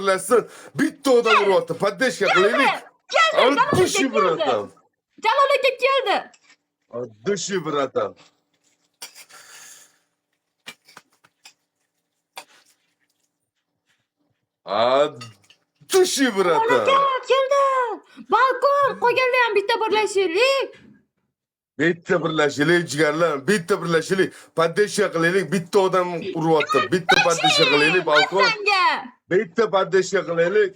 Birlashsin. Bitta odam uryapti. Поддержка qilaylik. Keldi, От Jalol aka души, keldi. братан. Jalol aka keldi. От души, братан. От души, братан. Aka keldi. Balkon qolganlar ham bitta birlashaylik. Bitta birlashaylik, jigarlar. Bitta birlashaylik. Поддержка qilaylik. Bitta odam uryapti. Bitta поддержка qilaylik, balkon. Sanga. Bitta поддержка qilaylik.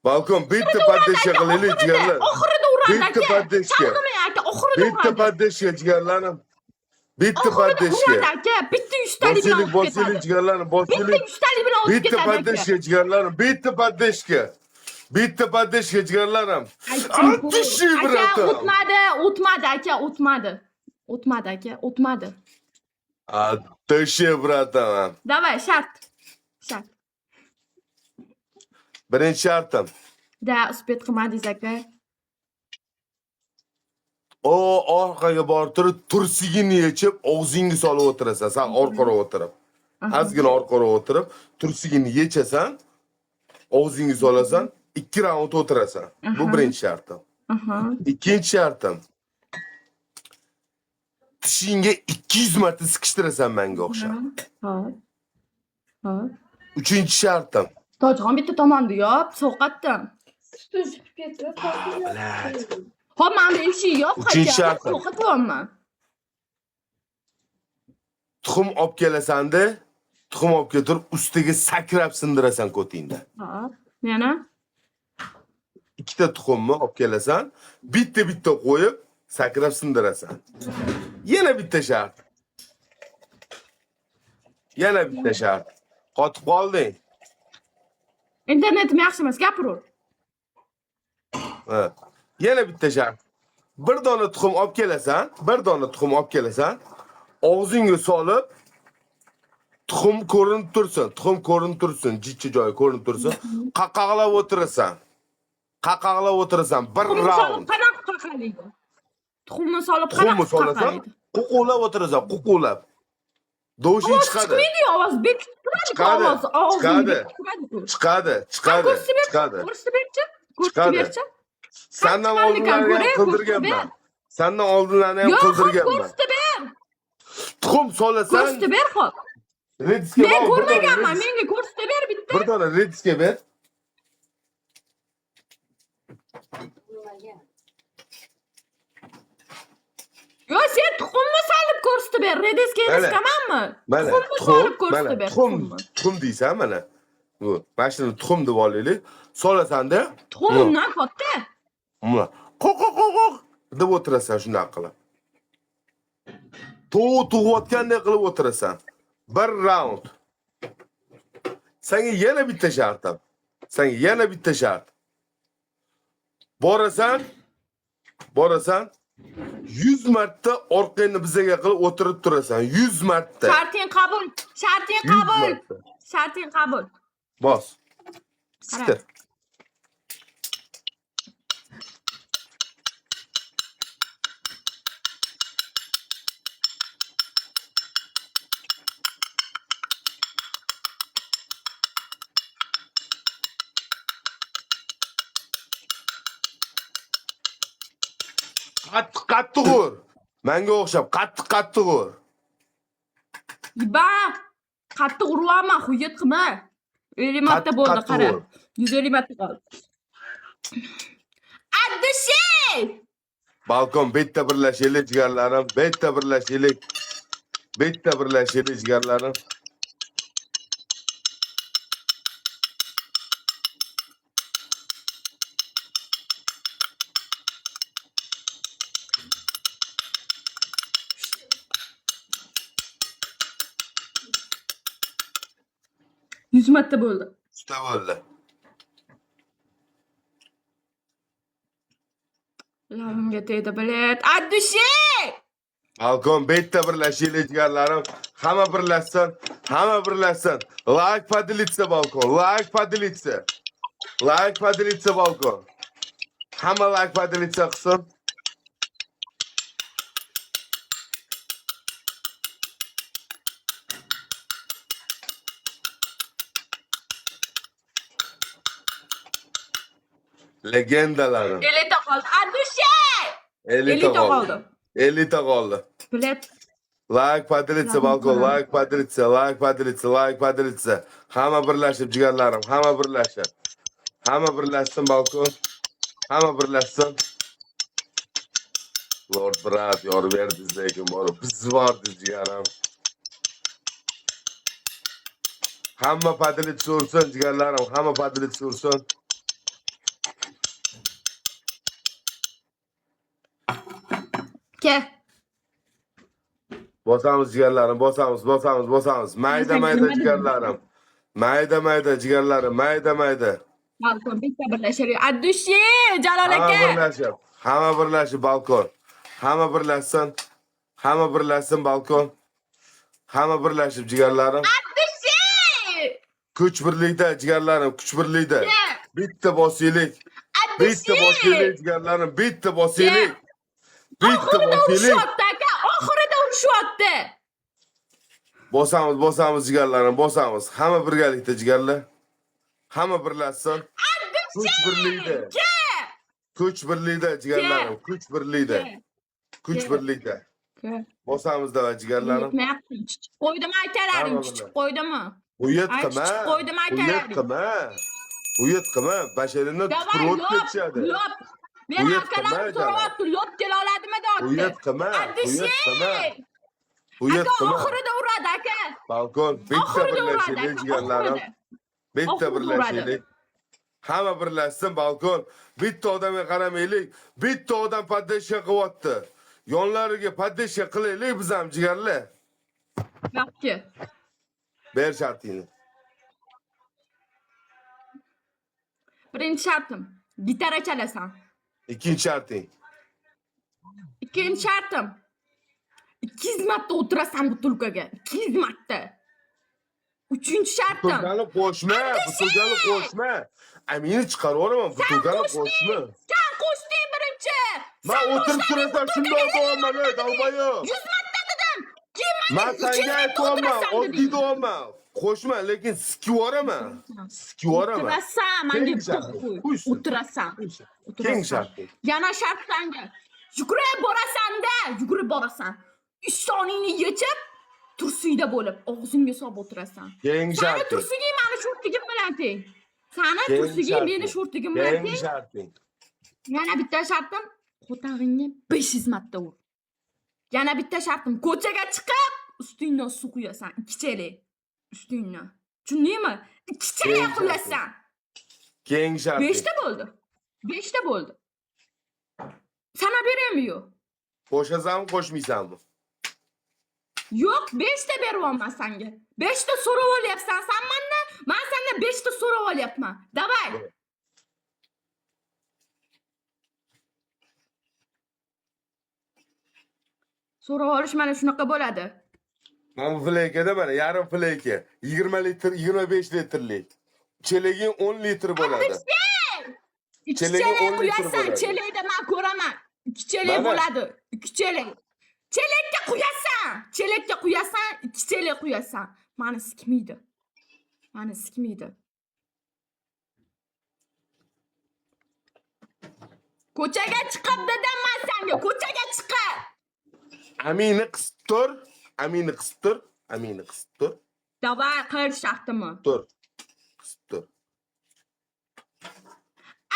Balkon, bitta поддержка qilaylik, jigarlar. Oxirida uradi Bitta aka. поддержка. Chalg'imang aka, oxirida Bitta uradi. поддержка, jigarlarim. Bitta Oxirida поддержка. uradi aka. Bitta yuztalik bilan Bosaylik, o'tib bosaylik, ketadi. jigarlarim, Bitta bosaylik. yuztalik bilan o'tib Bitta ketadi aka. поддержка, jigarlarim. Bitta поддержка. Bitta поддержка, jigarlarim. Aytdim-ku. От души, Aka братан. o'tmadi, o'tmadi aka, o'tmadi. O'tmadi aka, o'tmadi. От души, братан. Давай, shart. Shart. Birinchi shartim. Да, успеть qilmadingiz aka. O orqaga borib turib, tursigini yechib, og'zingga solib o'tirasan. San orqaroq o'tirib. Ozgina orqaroq o'tirib, tursigini yechasan, og'zingga solasan, 2 raund o'tirasan. Bu birinchi shartim. Ikkinchi shartim. Tishingga 200 marta siqishtirasan menga o'xshab. Hop. Hop. Uchinchi shartim. Tojixon bitta tomonni yop, sovqatdim. Tutun chiqib ketdi. Блядь. Hop, mana bu eshik yop, Uchinchi qaytgan. shartim. Sovqatyapman. Tuxum olib kelasanda, tuxum olib kelib turib, ustiga sakrab sindirasan ko'tingda. Hop. Yana? Ikkita tuxumni olib kelasan, bitta-bitta qo'yib, sakrab sindirasan. Yana bitta shart. Yana bitta shart. Qotib qolding. Internetim yaxshi emas, gapiraver. Ha. Yana bitta shart. Bir dona tuxum olib kelasan, bir dona tuxum olib kelasan, og'zingga solib tuxum ko'rinib tursin, tuxum ko'rinib tursin, jichcha joyi ko'rinib tursin. Qaqaqlab o'tirasan. Qaqaqlab o'tirasan bir Tuxumni solib raund. qanaqa qaqalaydi? Tuxumni solib Tuxumni qanaqa solasan, qaqalaydi? ququlab o'tirasan, ququlab. Dovushing Ovoz chiqadi. chiqmaydi-yu, ovoz bekitib turadi-ku, Chiqadi, ovoz, og'zing chiqadi. bekitib turadi-ku. Chiqadi, chiqadi, Ko'rsatib ber, chiqadi. ko'rsatib berchi, ko'rsatib Chiqadi. berchi. Sandan chiqarmikan, oldinlarni ham ko'ray, qildirganman. ko'rsatib Sandan oldinlarni ham Yo'q, hop, qildirganman. ko'rsatib ber. Tuxum solasan, Ko'rsatib ber, hop. Redisga Men bor, bir dona ko'rmaganman, Redis- menga ko'rsatib ber bitta. Bir dona Redisga ber. Yo'q, sen tuxumni solib ko'rsatib ber. Rediska Mana. eskamanmi? Mana Tuxumni tuxum, solib mana ko'rsatib ber. tuxum, Tuxumni. tuxum deysan mana. Bu, mana shuni tuxum deb olaylik. Solasanda, Tuxum undan katta. mana qo'q qo'q qo'q qo'q deb o'tirasan shunday qilib. Tovuq tug'ayotgandek qilib o'tirasan. Bir raund. Senga yana bitta shartim. Senga yana bitta shart. Borasan, borasan 100 marta orqangni bizaga qilib o'tirib turasan. 100 marta. Sharting qabul. Sharting 100 qabul. marta. Sharting qabul. Bos. Qara. Siktir. Qattiq qattiq ur. Menga o'xshab qattiq qattiq ur. Ba, qattiq uryapman, hujjat qilma. 50 marta Qattiq bo'ldi, qattiq qara. ur. 150 marta qoldi. От души! Balkon bitta birlashaylik jigarlarim, bitta birlashaylik. Bitta birlashaylik jigarlarim. Yuz marta bo'ldi. Usta bo'ldi. Labimga tegdi, bilet. От души! Balkon bitta birlashaylik jigarlarim. Hamma birlashsin, hamma birlashsin. Лайк поделиться balkon, лайк поделиться. Лайк поделиться balkon. Hamma лайк поделиться qilsin. Legendalarim. Elita qoldi. Adushe! Elita Elita qoldi. qoldi. Elita qoldi. Bilet. Лайк поделиться, balkon, лайк поделиться, лайк поделиться, лайк поделиться. Hamma birlashib, jigarlarim, hamma birlashib. Hamma birlashsin, balkon. Hamma birlashsin. Lord брат, yor berdingiz lekin borib, biz bordik jigarim. Hamma поделиться ursin, jigarlarim, hamma поделиться ursin. Ke. Bosamiz jigarlarim, bosamiz, bosamiz, bosamiz. Mayda mayda jigarlarim. Mayda mayda jigarlarim, mayda mayda. Balkon bitta birlashar. Adushe, Jalol Hamma aka. birlashib, hamma birlashib balkon. Hamma birlashsin. Hamma birlashsin balkon. Hamma birlashib jigarlarim. Adushe! Kuch birlikda jigarlarim, kuch birlikda. Ke. Bitta bosiylik. Bitta Adushe! bosiylik jigarlarim, bitta bosiylik. Bitta Oxirida bosiylik. urushyapti aka. Oxirida urushyapti. Bosamiz, bosamiz jigarlarim, bosamiz. Hamma birgalikda jigarlar. Hamma birlashsin. Kuch birlikda. Ke. Kuch birlikda jigarlarim, kuch birlikda. Kuch Ke. birlikda. Ke. Bosamiz da jigarlarim. Yetmayapti. Chichib qo'ydimi akalaring? Hamma Chichib bilan. qo'ydimi? Uyat Ay, qilma. chichib qo'ydim Uyat akalaring. qilma. Uyat qilma. Basharingdan Давай, tupurib o'tib lop, ketishadi. lop. Meni Uyat akalarim qilma, so'rayapti, lop kela oladimi deyapti. Uyat qilma. Adushe! Uyat qilma. Uyat Aka qilma. oxirida uradi aka. Balkon bitta Oxirida uradi birlashaylik aka. jigarlarim. Oxirida. Bitta Oxirida uradi. birlashaylik. Hamma birlashsin balkon. Bitta odamga qaramaylik. Bitta odam поддержка qilyapti. Yonlariga поддержка qilaylik biz ham jigarlar. Yo'qki. Ber shartingni. Birinchi shartim, gitara chalasan. Ikkinchi sharting. Ikkinchi shartim, 200 marta o'tirasan butulkaga. 200 marta. Uchinchi shartim, Butulkani qo'shma, butulkani qo'shma. Amini chiqarib yuboraman, butulkani qo'shma. Sen qo'shding birinchi. Man Sen o'tirib qo'shding, turasan shundoq deyapman, ey долбоёб. 100 marta dedim. Keyin Man menga 300 senga marta aytyapman, o'tirasan oddiy deding. deyapman. Qo'shma, lekin sikib yuboraman. Sikib yuboraman. O'tirasan, menga Keyingi shartim. похуй. Qo'ysin. O'tirasan. Keyingi O'tirasan. sharting. Yana shart sanga. Yugurib borasan-da, yugurib borasan. Ishtoningni yechib, tursiyda bo'lib, og'zingga solib o'tirasan. Keyingi Sani sharting. tursiging mani sho'rtigim bilan teng. Sani Keyingi tursiging meni sharting. sho'rtigim bilan Keyingi teng. sharting. Yana bitta shartim, qo'tag'ingga 500 marta ur. Yana bitta shartim, ko'chaga chiqib, ustingdan suv quyasan, ikki chelak. Ustingdan. Tushundingmi? Ikki chelak Keyingi quyasan. Keyingi sharting. 5 ta bo'ldi. 5 ta bo'ldi. Sana beraymi yo'q? Qo'shasanmi, qo'shmaysanmi? Yo'q, 5 ta beryapman senga. 5 ta so'rab olyapsan sen mendan, men sendan 5 ta so'rab olyapman. Давай. Bo'l. So'rab olish mana shunaqa bo'ladi. Mana bu fleykada mana yarim fleyka, 20 litr, 25 litrlik. Chelaging 10 litr bo'ladi. Ikki Chelagi chelak 10 litr quyasan, bo'ladi. chelakda men ko'raman. Ikki chelak Mana. bo'ladi. Ikki chelak. Chelakka quyasan, chelakka quyasan, ikki chelak quyasan. Mani sikmaydi. Mani sikmaydi. Ko'chaga chiqib dedim men senga, ko'chaga chiqib. Amini qisib tur, amini qisib tur, amini qisib tur, Давай, qil shartimni. tur. Qisib tur.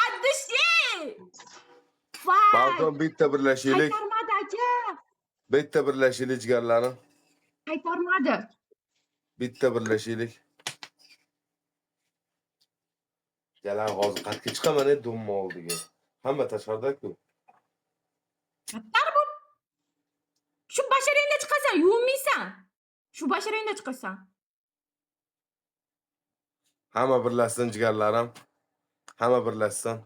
От души! Voy! Balkon bitta birlashaylik. Qaytarmadi aka. Bitta birlashaylik jigarlarim. Qaytarmadi. Bitta birlashaylik. Jalal hozir qayerga chiqaman ey dumma oldiga. Hamma tashqarida-ku. Battar bu. Shu basharangda chiqasan, yuvinmaysan. Shu basharangda chiqasan. Hamma birlashsin jigarlarim. Hamma birlashsin.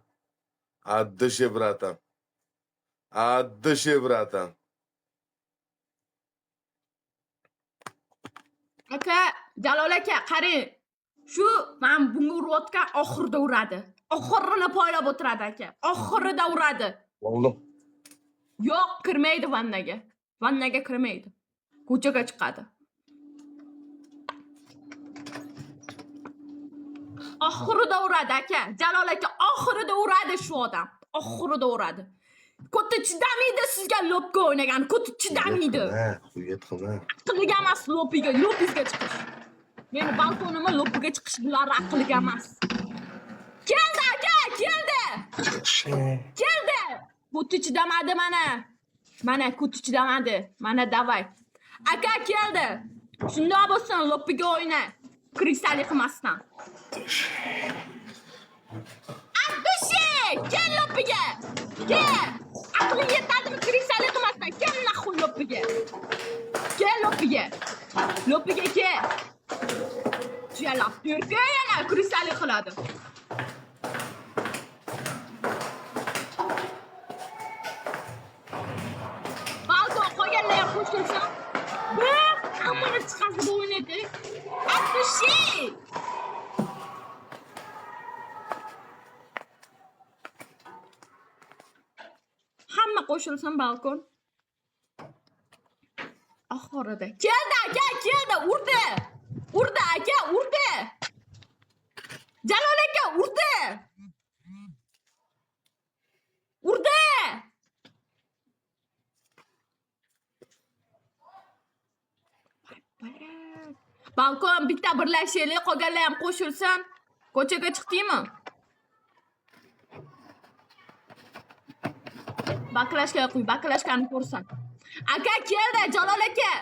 От души, братан. От души, братан. Aka, Jalol aka, qarang. Shu men bunga urayotgan oxirida uradi. Oxirini poylab o'tiradi aka. Oxirida uradi. Bo'ldi. Yo'q, kirmaydi vannaga. Vannaga kirmaydi. Ko'chaga chiqadi. Oxirida uradi aka. Jalol aka Oxirida uradi shu odam. Oxirida uradi. Ko'ti chidamaydi sizga лобга o'ynagan. Ko'ti chidamaydi. Uyat qilma. Aqliga emas lopiga, lopizga chiqish. Meni balkonimga lopiga chiqish bular aqliga emas. Keldi aka, keldi. Keldi. Ko'ti chidamadi mana. Mana ko'ti chidamadi. Mana давай. Aka keldi. Shundoq bo'lsin, lopiga o'yna. Крыса lik qilmasdan. От души! Kel lopiga. Kel. Aqling yetadimi крыса lik qilmasdan? Kel нахуй lopiga. Kel lopiga. Lopiga kel. Tuyalab turka yana крыса lik qiladi. Balkon qolganlar ham qo'shilsin. Bir hammani chiqazib o'ynaydi. От души! Hamma qo'shilsin balkon. Oxirida. Keldi aka, keldi, urdi. Urdi aka, urdi. Jalol aka urdi. Urdi. Balkon bitta birlashaylik, qolganlar ham qo'shilsin. Ko'chaga chiqdingmi? Баклажка quy, баклажка ni ko'rsin. Aka keldi, Jalol aka.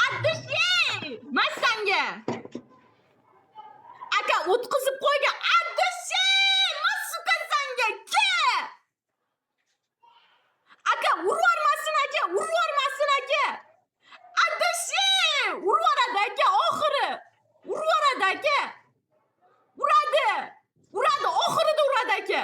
От души! Massanga. Aka o'tkazib qo'ygan. От души! Masuka sanga. Ke! Aka urvormasin aka, urvormasin aka. От души! Urvoradi aka oxiri. Urvoradi aka. Uradi. Uradi, oxirida uradi aka.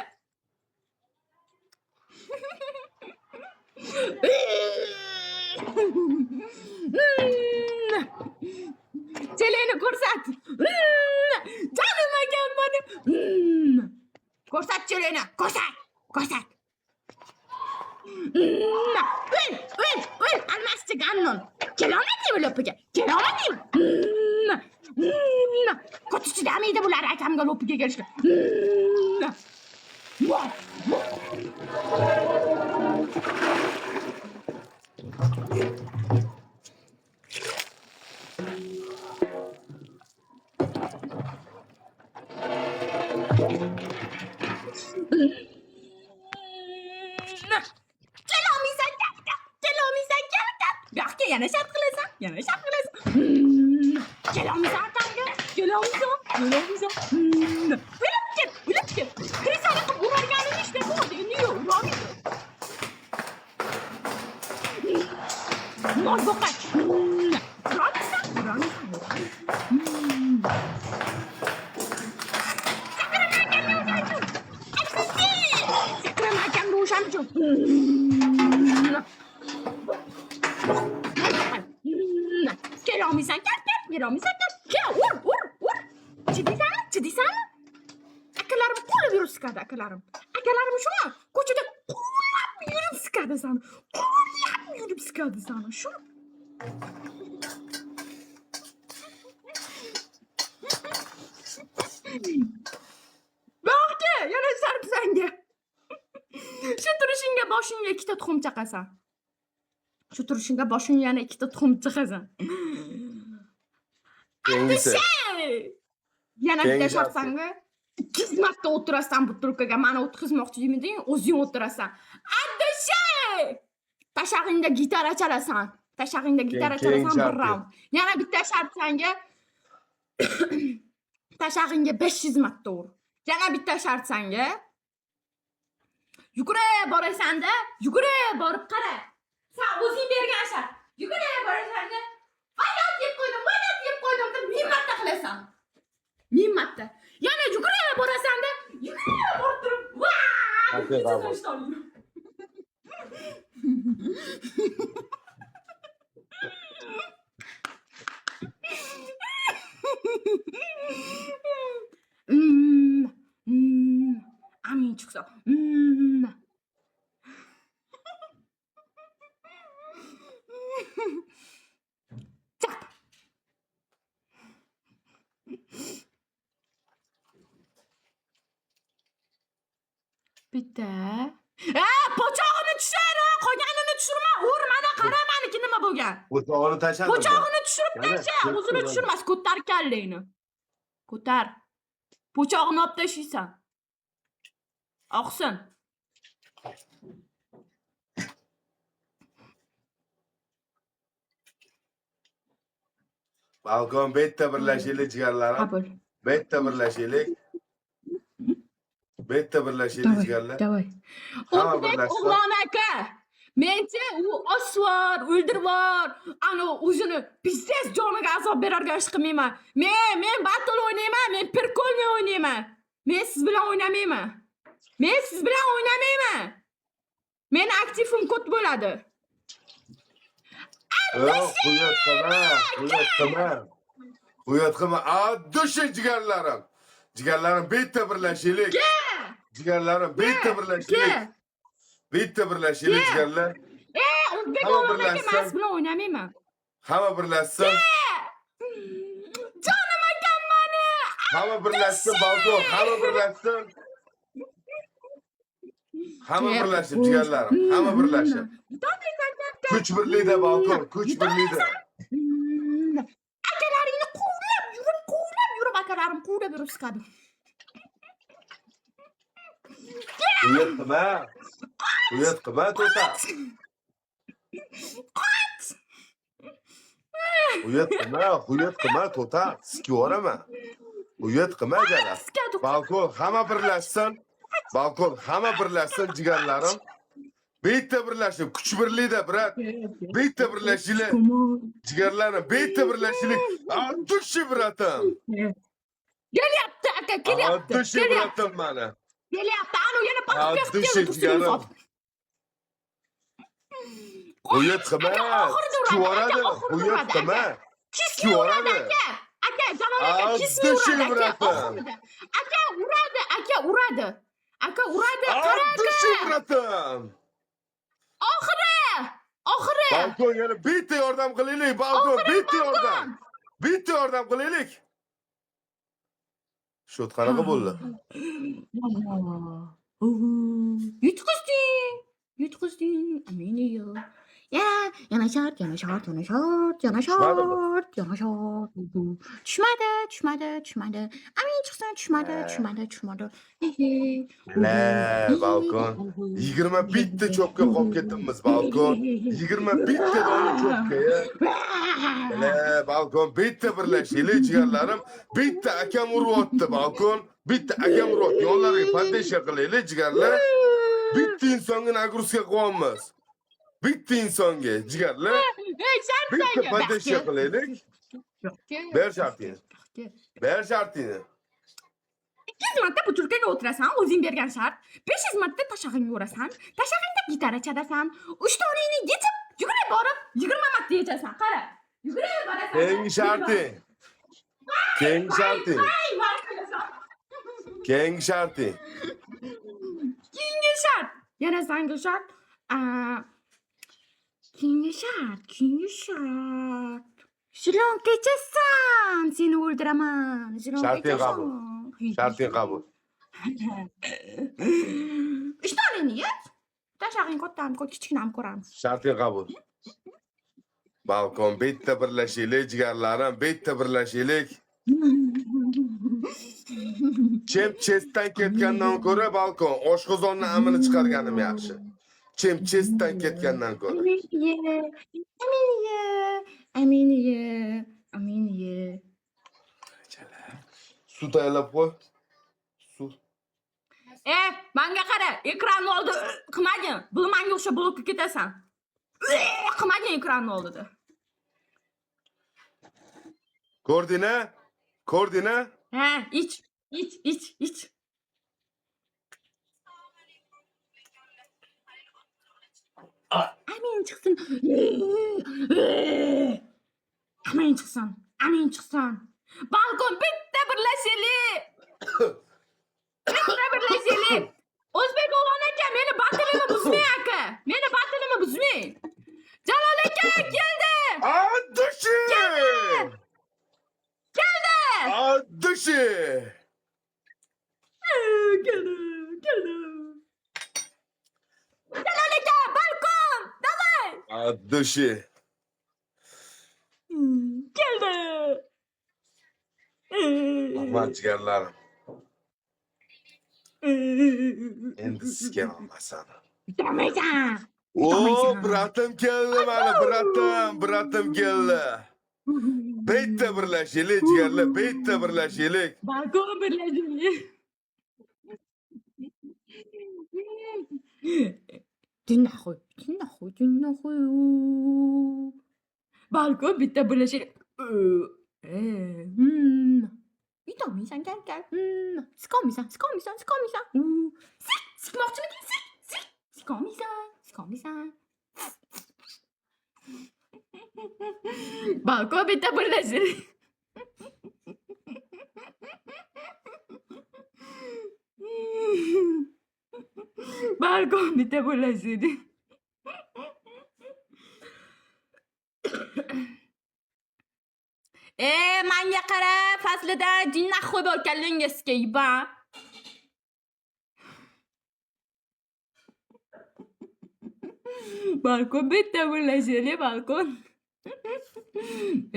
Chelakni ko'rsat. Jonim akam mani. Ko'rsat chelakni, ko'rsat, ko'rsat. O'l, o'l, o'l, almaschi gannon. Kelolmadingmi lo'piga? Kelolmadingmi? Ko'ti chidamaydi bular akamga lo'piga kelishga. Voh, voh. Kelolmaysan, kel, kel, kelolmaysan, kel, kel. Bu yoqqa yana shart qilasan, yana shart qilasan. Kelolmaysan akamga, kelolmaysan, kelolmaysan. O'lib ket, o'lib ket. Крыса lik qilib urarganini ishlab bo'ldi, endi yo'q, urolmaydi. Mol boqa. Urolmaysan, urolmaysan, urolmaysan. Sakrama akamga o'shanchu. Aksisi! Sakrama akamga o'shanchu. Kelolmaysan, kel, kel, kelolmaysan, kel. Kel, ur, ur, ur. Chidaysanmi? Chidaysanmi? Akalarim quvlab yurib sikadi, akalarim. Akalarim shuni ko'chada quvlab yurib sikadi sani. Quvlab yurib sikadi sani. Shu. Boqga, yana shart sanga. Shu turishingga boshingga ikkita tuxum chaqasan. Shu turishingga boshingga yana ikkita tuxum chaqasan. Keyingisi. Yana bitta Keyingi shart sanga. 200 marta o'tirasan бутылка ga. Mani o'tkazmoqchi demiding, o'zing o'tirasan. От души! Tashag'ingda gitara chalasan. Tashag'ingda gitara Keyin chalasan bir sharti. Raund. Yana bitta shart sanga. Tashag'ingga 500 marta ur. Yana bitta shart sanga. Yugurib borasan-da, yugurib borib qara. Sen o'zing bergan shart. Yugurib borasan-da, "Voyat yeb qo'ydim, voyat yeb qo'ydim" deb 1000 marta qilasan. 1000 marta. Yana yugurib borasan-da, yugurib borib turib, "Va!" deb Aka, bravo. kechasi oladi. Amin chiqsa. Chap. Bitta. A, pochog'ini tushir, ha, qolganini tushirma. Ur, mana qara maniki nima bo'lgan. Po'chog'ini tashladim. Pochog'ini tushirib Mana, tasha, ko'p o'zini ko'raman. tushirmas, ko'tar kallangni. Ko'tar. Pochog'ini olib tashlaysan. Oqsin. Balkon bitta birlashaylik, jigarlarim. Qabul. Bitta birlashaylik. Bitta birlashaylik, jigarlar. Давай. Hamma O'zbek birlashsin. o'g'lon aka. Mencha u osvor, o'ldirvor, ani o'zini пиздец joniga azob berarga ish qilmayman. Men battle o'ynayman, men прикольный o'ynayman. Men siz bilan o'ynamayman. Men siz bilan o'ynamayman. Meni aktivim ko't bo'ladi. Yo'q, quyat qilma, quyat qilma. Quyat qilma. От души, jigarlarim. Jigarlarim, bitta birlashaylik. Jigarlarim, bitta birlashaylik. Ke. Bitta birlashaylik, jigarlar. E, o'zbek Hamma o'g'lon aka, men birlashsin. siz bilan o'ynamayman. Hamma birlashsin. Jonim akam mani. Hamma birlashsin, balkon, hamma birlashsin. Hamma birlashib, jigarlarim, hamma birlashib. Kuch birlikda, balkon, kuch birlikda. Akalaringni quvlab yurib, quvlab yurib, akalarim quvlab yurib siqadi. Uyat qilma. Uyat qilma, to'ta. Uyat qilma, uyat qilma, to'ta. Sikib yuboraman. Uyat qilma, jala. Sikadi. Balkon, hamma birlashsin. Balkon, hamma birlashsin, jigarlarim. Bitta birlashib, kuch birlikda, брат. Bitta birlashinglar. Jigarlarim, bitta birlashaylik. От души, братан. Kelyapti aka, kelyapti. От души, Kelyapti. братан mani. Kelyapti. Anu yana patib От души, jigarim. Uyat qilma. Aka, oxirida Sikib uradi, aka, yuboradi. oxirida Uyat uradi, qilma. Kisli Sikib uradi yuboradi. aka. Aka, Jalol aka, От kisli души, uradi aka, братан. oxirida. Aka uradi, aka uradi. Aka uradi, qara От души, aka. братан. Oxiri. Oxiri. Balkon, yana bitta yordam qilaylik, balkon, bitta yordam. Bitta yordam qilaylik. Счёт qanaqa bo'ldi? Yutqizding. Yutqizding. Aminiya. Ya, yana shart, yana shart, yana shart, yana Tushmadimi? shart, yana shart. Tushmadi, tushmadi, tushmadi. Amin chiqsin, tushmadi, tushmadi, tushmadi. La, balkon. 21 ta cho'pga qolib ketdimiz, balkon. 21 ta dona cho'pga. Ya. La, balkon, bitta birlashaylik, jigarlarim. Bitta akam uryapti, balkon. Bitta akam uryapti. Yonlariga поддержка qilaylik, jigarlar. Bitta insonga нагрузка qilyapmiz. Bitta insonga, jigarlar. Ey, shart Bitta senga. поддержка qilaylik. Ber shartingni. Ber shartingni. 200 marta бутылка ga o'tirasan, o'zing bergan shart. 500 marta tashag'ingga urasan, tashag'ingda gitara chalasan, uchtoningni yechib, yugurib borib 20 marta yechasan. Qara. Yugurib borasan. Keyingi sharting. Keyingi sharting. Ay, markasan. Keyingi sharting. Keyingi shart. Yana sanga shart. Aa, keyingi shart, keyingi shart. Shilonga ichasan, seni o'ldiraman. Shilonga Sharting qabul. ichasan. Sharting qabul. Ishtoningni yech. Tashag'ing kattami, kichkinami ko'ramiz. Sharting qabul. Balkon, bitta birlashaylik, jigarlarim, bitta birlashaylik. Чем chestdan ketgandan ko'ra, balkon, oshqozonni amini chiqarganim yaxshi. Чем chestdan ketgandan ko'ra. Aminiye, Aminiye, Aminiye, Aminiye. Suv tayyorlab qo'y. Suv. E, manga qara, ekranni oldi qilmagin. Bu manga o'xshab blokka ketasan. Qilmagin ekranni oldida. Ko'rding a? Ko'rding a? Ha, ich, ich, ich, ich. Amin chiqsin. Amin chiqsin. Amin chiqsin. Balkon, bitta birlashaylik. Bitta birlashaylik. O'zbek o'g'lon aka, meni battleimni buzmang aka. Meni battleimni buzmang. Jalol aka keldi. От души! Keldi. От души! Keldi, keldi. От души. Keldi. Rahmat, jigarlarim. Endi sizga olmasan. Yutamaysan. O, Yutamaysan. брат im keldi mana, брат im, брат im keldi. Bitta birlashaylik, jigarlar, bitta birlashaylik. Balkon birlashaylik. Иди нахуй, иди нахуй, иди нахуй. Balkon bitta birlashaylik. Yutolmaysan, kel, kel. Sikolmaysan, sikolmaysan, sikolmaysan. Sik, sikmoqchimiding, sik, sik. Sikolmaysan, sikolmaysan. Balkon bitta birlashaylik. Balkon bitta birlashaylik. E, manga qara, faslida иди нахуй bor kallangga sikayba. Balkon bitta birlashaylik, balkon.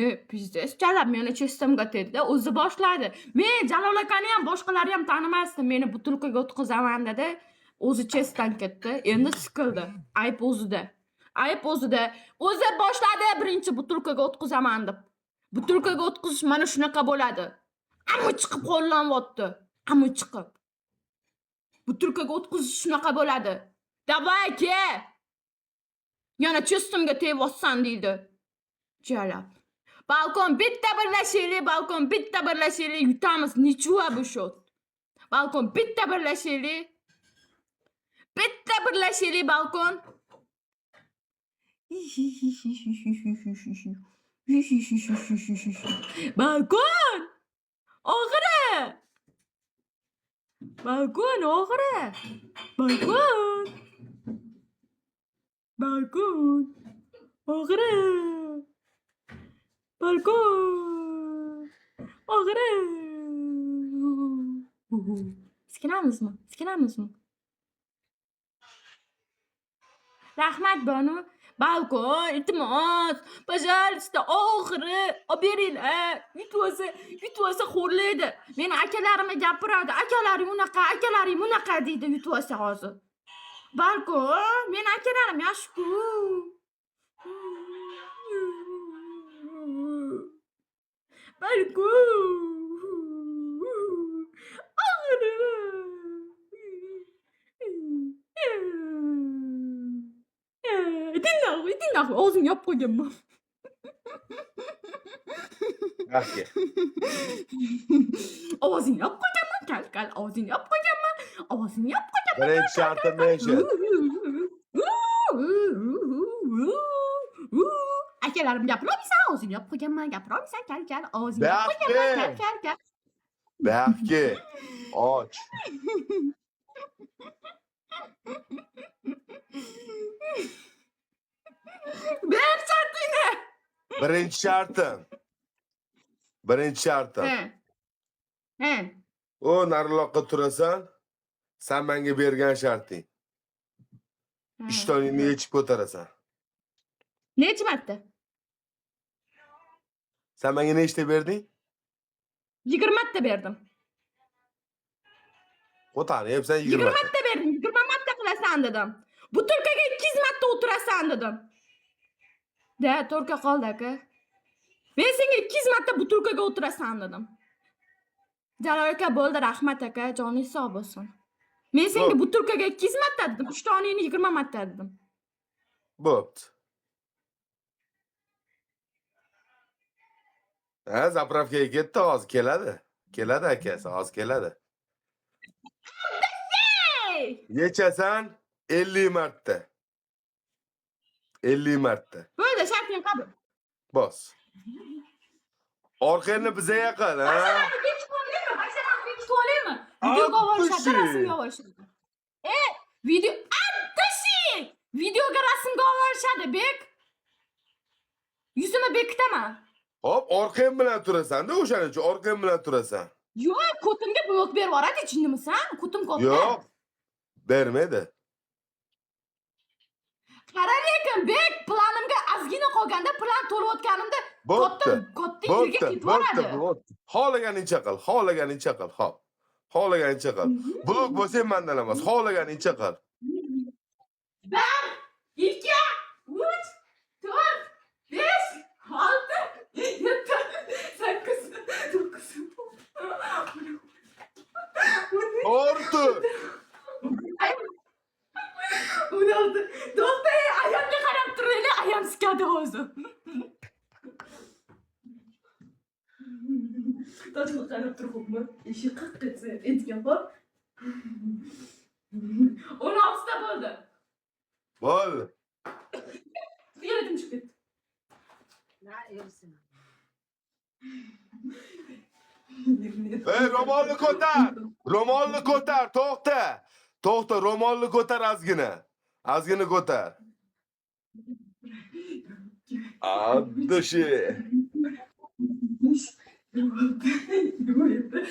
E, пиздец, jalab meni chestimga tegdi, o'zi boshladi. Men Jalol akani ham, boshqalarni ham tanimasdim. Meni butilkaga o'tqizaman dedi. O'zi chestdan ketdi. Endi sikildi. Ayb o'zida. Ayb o'zida. O'zi boshladi birinchi butilkaga o'tqizaman deb. Butilkaga o'tqizish mana shunaqa bo'ladi. Ammo chiqib qo'llanyapti. Ammo chiqib. Butilkaga o'tqizish shunaqa bo'ladi. Давай, ke. Yana chestimga tegyapsan deydi. Jalab. Balkon bitta birlashaylik, balkon bitta birlashaylik, yutamiz. Ничего bu счёт. Balkon bitta birlashaylik. Bitta birlashaylik, balkon. Balkon! Oxiri! Balkon oxiri! Balkon! Balkon! Oxiri! Balkon! Oxiri! Sikinamizmi? Sikinamizmi? Rahmat, Bonu. Balkon, iltimos, пожалуйста, oxiri olib beringlar. Yutib yutib olsa xo'rlaydi. Meni akalarimga gapiradi. Akalaring unaqa, akalaring bunaqa deydi yutib olsa hozir. Balkon, meni akalarim yaxshi-ku. Balkon. Oxiri. Иди нахуй, иди нахуй. Og'zingni yopib qo'yganman. Yaxshi. Og'zingni yopib qo'yganman, kal, kal, og'zingni yopib qo'yganman. Og'zingni yopib qo'yganman. Birinchi shartim eshit. Akalarim gapirolmaysan, og'zingni yopib qo'yganman, gapirolmaysan, kal, kal, og'zingni yopib qo'yganman, kal, kal, kal. Baxtga och. Ber shartingni. Birinchi shartim. Birinchi shartim. He. He. O nariroqqa turasan. San menga bergan sharting. Ishtoningni yechib ko'tarasan. Necha marta? San menga nechta berding? 20 marta berdim. Qo'tani yebsan 20 20 ta. Marta berdim. 20 marta qilasan dedim. Butilkaga 200 marta o'tirasan dedim. Da, to'rga qoldi aka. Men senga 200 marta butilkaga o'tirasan dedim. Jalol aka bo'ldi, rahmat aka, joningiz sog' bo'lsin. Men senga Bo'pti. Butilkaga 200 marta dedim, ishtoningni 20 marta dedim. Bo'pti. Ha, заправка ga ketdi, hozir keladi. Keladi akasi, hozir keladi. Hey! Yechasan 50 marta. 50 marta. Bo'ldi, sharting qabul. Bos. Orqangni bizaga qil, ha? Basharamni bekitib olaymi? Basharamni bekitib olaymi? Videoga olishadi, rasmga olishadi. E, video addashi! Videoga rasmga olishadi, bek. Yuzimni bekitaman. Hop, orqang bilan turasan-da, o'shaning uchun orqang bilan turasan. Yo'q, ko'timga blok berib yuboradi, jinnimisan? Ko'tim katta. Yo'q. Bermaydi. Qara lekin, Bek, planimga ozgina qolganda, plan to'layotganimda katta Bo'pti. katta yerga Bo'pti, ketib bo'pti, yuboradi. Bo'pti. Xohlaganingcha qil, xohlaganingcha qil, xo'p. Xohlaganingcha qil. Blok bo'lsang mandan emas, xohlaganingcha qil. Bir, ikki, uch, to'rt, besh, olti, yetti, sakkiz, to'qqiz, 10, To'rti. 16. To'xta, ayamga qarab turaylik, ayam sikadi hozir. Toshga qarab turibman. Eshik qiq etsa, etgan bor. 16 ta bo'ldi. Bo'ldi. Sigaretim chiqib ketdi. Na ersin. Ey, ro'molni ko'tar. Ro'molni ko'tar, to'xta. To'xta, ro'molni ko'tar ozgina. Ozgina ko'tar. От души. 5, 26, 27, 28,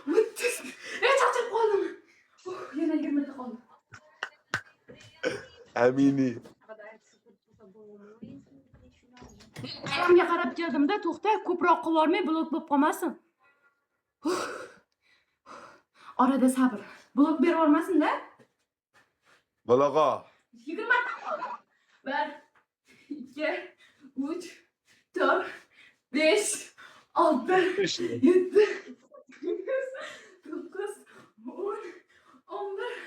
30. Ey, charchab qoldim. Uh, yana 20 ta qoldi. Amini. Ayamga qarab keldimda, to'xta, ko'proq qilib yubormay, blok bo'lib qolmasin. Uh. Orada sabr. Blok berib yubormasin-da. Balaqa. 20 ta qoldi. Bir, ikki, uch, to'rt, besh, olti, yetti, sakkiz, to'qqiz, 10, 11,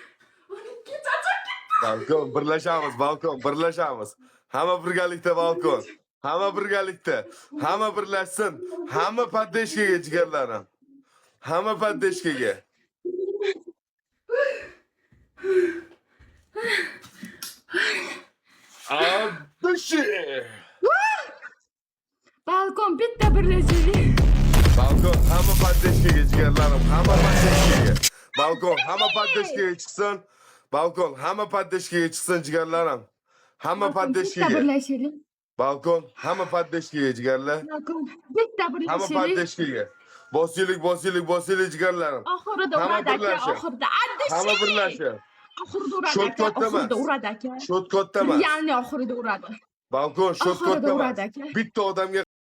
12. Charchab ketdim. Balkon, birlashamiz, balkon, birlashamiz. Hamma birgalikda, balkon. Hamma birgalikda. Hamma birlashsin. Hamma поддержка ga, jigarlarim. Hamma поддержка ga. От души. Balkon, bitta birlashaylik. Balkon, hamma поддержка ga, jigarlarim, hamma поддержка ga. Balkon, hamma поддержка ga chiqsin. Balkon, hamma поддержка ga chiqsin, jigarlarim. Hamma Bitta поддержка ga. Birlashaylik. Balkon, hamma поддержка ga, jigarlar. Balkon, bitta Hamma birlashaylik. Поддержка ga. Bosaylik, bosaylik, bosaylik, jigarlarim. Oxirida Hamma uradi aka, birlashib. Oxirida. От Hamma души. Birlashib. Oxirida uradi Shot aka, katta emas. oxirida uradi aka. Shot katta emas. Реальный oxirida uradi. Balkon, shot Oxirida katta emas. uradi aka. Bitta odamga